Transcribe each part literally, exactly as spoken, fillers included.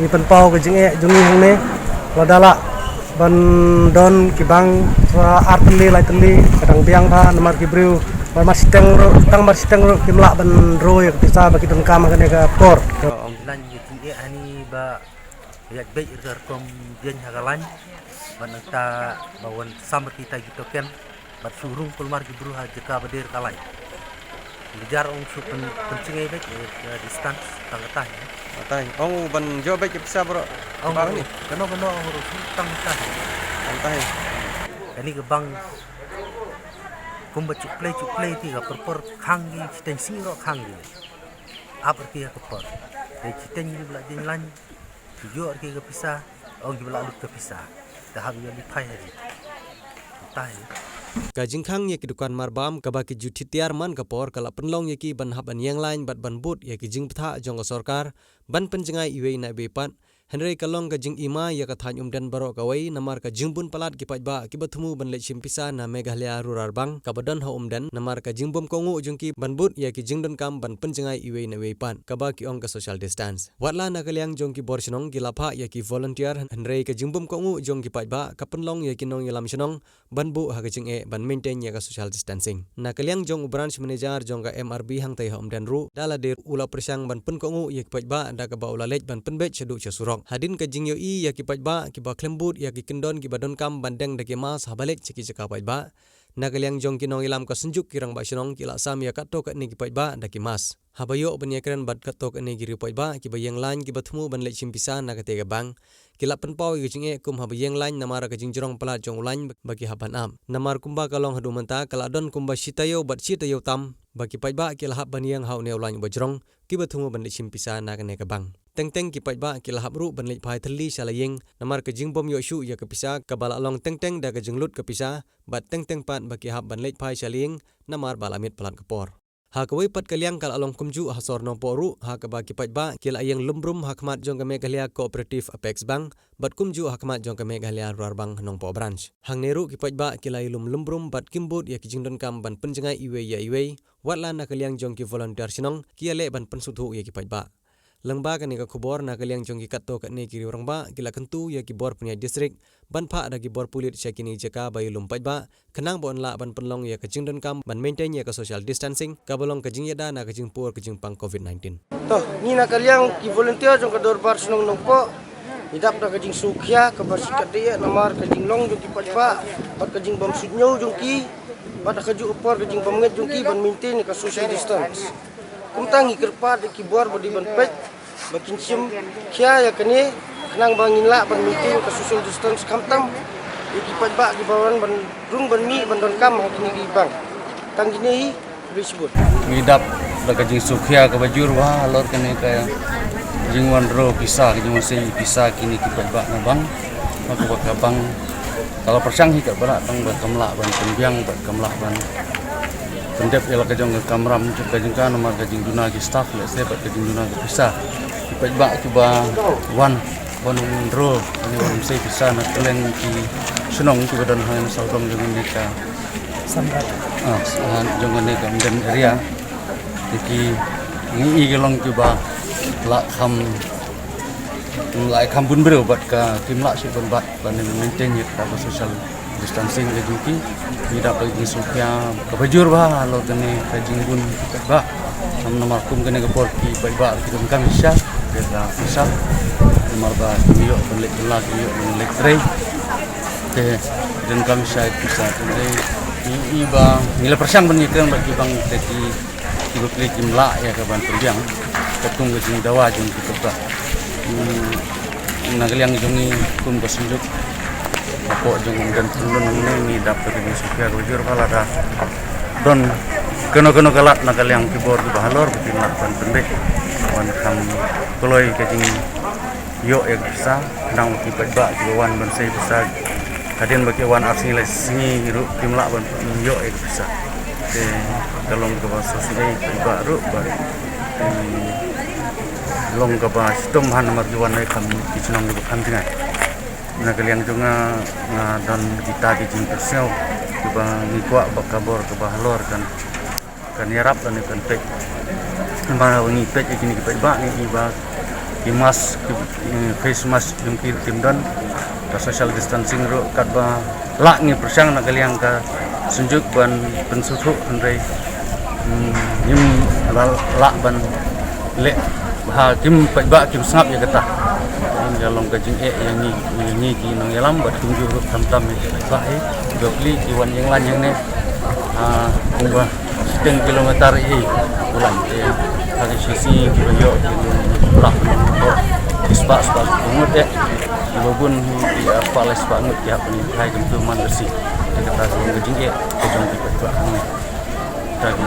Ngi pynpaw ka jingeh jong ngi hangne, lada lah ban don ki bank, ah, ar tylli lai tylli, ka dang biang bha, namar ki briew, mar mar shiteng ruh, tang mar shiteng ruh, kim lah ban roi ka pisa ba ki donkam ha kane ka por. Ong lan ngi jingeh hani ba ïa beit rukom biang ha ka lain, ban nangta ba wan samar kita ki token. Bad shu rung kulmar ki bru ha jaka ba dei ka lain. Ngi jar ong shu pyn, pynchngei beit, eh, distance tang katei. Katei. Ong ban jo beit ki pisa bro. Ong bang ni. Kano kano ong ruh shu tang katei. Tang katei. Kani ka bang kumba chuplei chuplei ti ka por por khang ki chiteng si ruh khang ki. Ap ki ka por. Te chiteng ki bla jing lain. Ki ïoh ki ka pisa, ong ki ba la lut ka pisa. Te hap ïoh li phai ha ri. Ka jingkhang ïa ki dukan marbam kaba ki ju thied tiar man ka por ka la pynlong ïa ki ban hap ban ïeng lain bad ban bud ïa ki jingbthah jong ka sorkar ban pynjngai iwei na iwei pat. Hynrei ka long ka jingima ïa ka thaiñ Umden baroh kawei namar ka jingbun palat ki paidbah kiba thmu ban leit shim pisa na Meghalaya Rural Bank kaba don ha Umden namar ka jingbym kohnguh jong ki ban bud ïa ki jingdonkam ban pynjngai iwei na iwei pat kaba ki ong ka social distance. Watla na ka liang jong ki bor shnong ki la phah ïa ki volunteer hynrei ka jingbym kohnguh jong ki paidbah ka pynlong ïa ki nongïalam shnong ban buh ha ka jingeh ban maintain ïa ka social distancing. Na ka liang jong u branch manager jong ka M R B hangtei ha Umden ruh da lade u la pyrshang ban pynkohnguh ïa ki paidbah da kaba u la leit ban pynbeit shaduh sha surok. Hadien ka jingïohi ïa ki paidbah kiba khlem bud ïa ki kyndon kiba donkam ban deng da ki mask haba leit sha ki jaka paidbah. Na ka liang jong ki nongïalam ka Synjuk ki Rangbah Shnong ki la sam ïa katto katne ki paidbah da ki mask. Haba ïoh ban ïakren bad katto katne ki riew paidbah kiba ïeng lain kiba thmu ban leit shim pisa na katei ka bank, ki la pynpaw ïa ka jingeh kum haba ïeng lain namar ka jingjrong palat jong u lain ba ki hap ban ap. Namar kumba ka long haduh mynta ka la don kumba shi taïew bad shi taïew tam ba ki paidbah ki la hap ban ïeng ha une u lain uba jrong kiba thmu ban leit shim pisa na kane ka bank. Teng teng ki paidbah ki la hap ruh ban leit phai thylli sha la ïing namar ka jingbym ïoh shuh ïa ka pisa kaba la long teng teng da ka jinglut ka pisa bad teng teng pat ba ki hap ban leit phai sha la ïing namar ba la miet palat ka por. Ha kawei pat ka liang ka la long kumjuh ha sor Nongpoh ruh ha kaba ki paidbah ki la ïeng lum brum ha khmat jong ka Meghalaya Cooperative Apex Bank bad kumjuh ha khmat jong ka Meghalaya Rural Bank Nongpoh Branch. Hangne ruh ki paidbah ki la ïalum lum brum bad kim bud ïa ki jingdonkam ban pynjngai iwei ïa iwei, watla na ka liang jong ki volunteer shnong ki ïaleh ban pynsngewthuh ïa ki paidbah. Lyngba kane ka khubor na ka liang jong ki katto katne ki riew rangbah ki la kyntu ïa ki bor pynïaid district ban phah da ki bor pulit sha kine ki jaka ba ïalum paidbah khnang ba yn lah ban pynlong ïa ka jingdonkam ban maintain ïa ka social distancing kaba long ka jingïada na ka jingpur ka jingpang covid nineteen. To, ngi na ka liang ki volunteer jong ka Dorbar Shnong Nongpoh ngi dap da ka jingsngewkhia kaba shikatdei namar ka jinglong jong ki paidbah bad ka jingbym suidñiew jong ki bad ha kajuh ka por ka jingbym ngeit jong ki ban maintain ïa ka social distance. Kumta ngi kyrpad ïa ki bor ba dei ban peit ba kin shim khia ïa kane khnang ba ngin lah ban maintain ka social distance khamtam ïa ki paidbah kiba wan ban rung ban mih ban donkam ha kine ki bank. Tang kine hi, khublei shibun. Ngi dap da ka jingsngewkhia kaba jur bha halor kane ka jingwan roi pisa, ka jingwan sei pisa kine ki paidbah na bank. Ka ba ka bank ka la pyrshang hi katba lah tang ba kam lah ban pynbiang bad kam lah ban pyndep ïa la ka jong ka kamram jong ka jong ka namar ka jingduna ki staff lehse bad ka jingduna ka pisa. Ki paidbah kiba wan ban roi ban wan sei pisa na kylleng ki shnong kiba don ha sawdong jong kane ka samrat, ah, jong kane ka Umden area. Te ki ngi i ki long kiba la kham, la kham bun briew bad ka kim lah shuh ban bat lane maintain ïa ka social distancing ka jong ki. Ngi dap da ka jingsngewkhia kaba jur bha halor kane ka jingbun ki paidbah. Namar kum kane ka por ki paidbah ki donkam shisha, ki la shisha. Namar ba ki ïoh ban leit bylla, ki ïoh ban leit trei. Te ki donkam shisha ki pisa, te ngi i ba ngi la pyrshang ban ïakren bad ki bank te ki Ki bapli kim lah ïa ka ban pynbiang katkum ka jingdawa jong ki paidbah. Hmm, na ka liang jong ngi kum ka Synjuk hapoh jong Umden Tyndon hangne ngi dap ka jingsngewkhia kaba jur bha lada don kano kano ka lad na ka liang ki bor kiba halor ba kin lah ban pynbeit ban kham kloi ka jing ïoh ïa ka pisa, khnang ba ki paidbah kiba wan ban sei pisa hadien ba ki wan ar sngi lai sngi ruh kim lah ban ïoh ïa ka pisa. Te ka long kaba sngewsih ïa ki paidbah ruh bad, em, long kaba shitom bha namar ki wan ai kham ki chnong kiba kham jngai. Na ka liang jong nga, nga don kita ki jingpyrsngew kiba ngi kwah ba ka bor kaba halor kan kan ïarap lane kan peit. Namar ba ngi peit ïa kine ki paidbah ngi i ba Ki mask, ki, eh, face mask jong ki kim don. Ka social distancing ruh katba lah ngi pyrshang na ka liang ka synjuk ban pynsngewthuh, hynrei, hmm, ngim lah, lah ban leh bha, kim pat ba kim sngap ïa kata. Ïa long ka jingeh ïa ngi, ïa ngi ki nongïalam bad kumjuh ruh tam tam ïa ki paidbah hi. Jop li ki wan ïeng lan ïa ngi. Ah, kumba ten kilometer hi u wan te ha ki shisngi kiba ïoh ki lah ki spah spah ngut eh. Kiba bun hi ki, ah, spah lai spah ngut ki hap ban leit kumto man ka sngi. Te kata ka long ka jingeh ka jong ki paidbah hangne. Kita ki,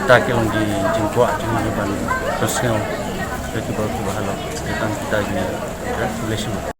kita ki long ki jingkwah jong ngi ban pynsngew ïa kiba, kiba halor. Te tang kita ki, eh, relation.